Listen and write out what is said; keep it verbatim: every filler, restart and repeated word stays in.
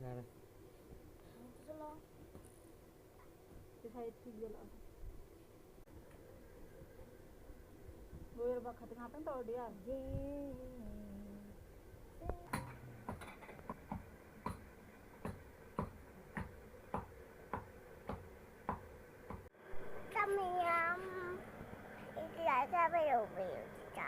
ꯌꯥꯔꯦ꯫ ꯆꯠꯂꯣ꯫ ꯁꯤ ꯁꯥꯏ ꯊꯤꯖꯤꯜꯂꯛꯑꯣ꯫ ꯂꯣꯏꯔꯕ? ꯈꯇꯪ ꯉꯥꯛꯇꯪ ꯇꯧꯔꯗꯤ ꯌꯥꯔꯦ꯫ ꯆꯥꯃꯌꯥꯝ꯫ ꯏꯗꯤ ꯆꯥꯕ ꯌꯧꯕ ꯌꯧꯗꯤ ꯆꯥ꯫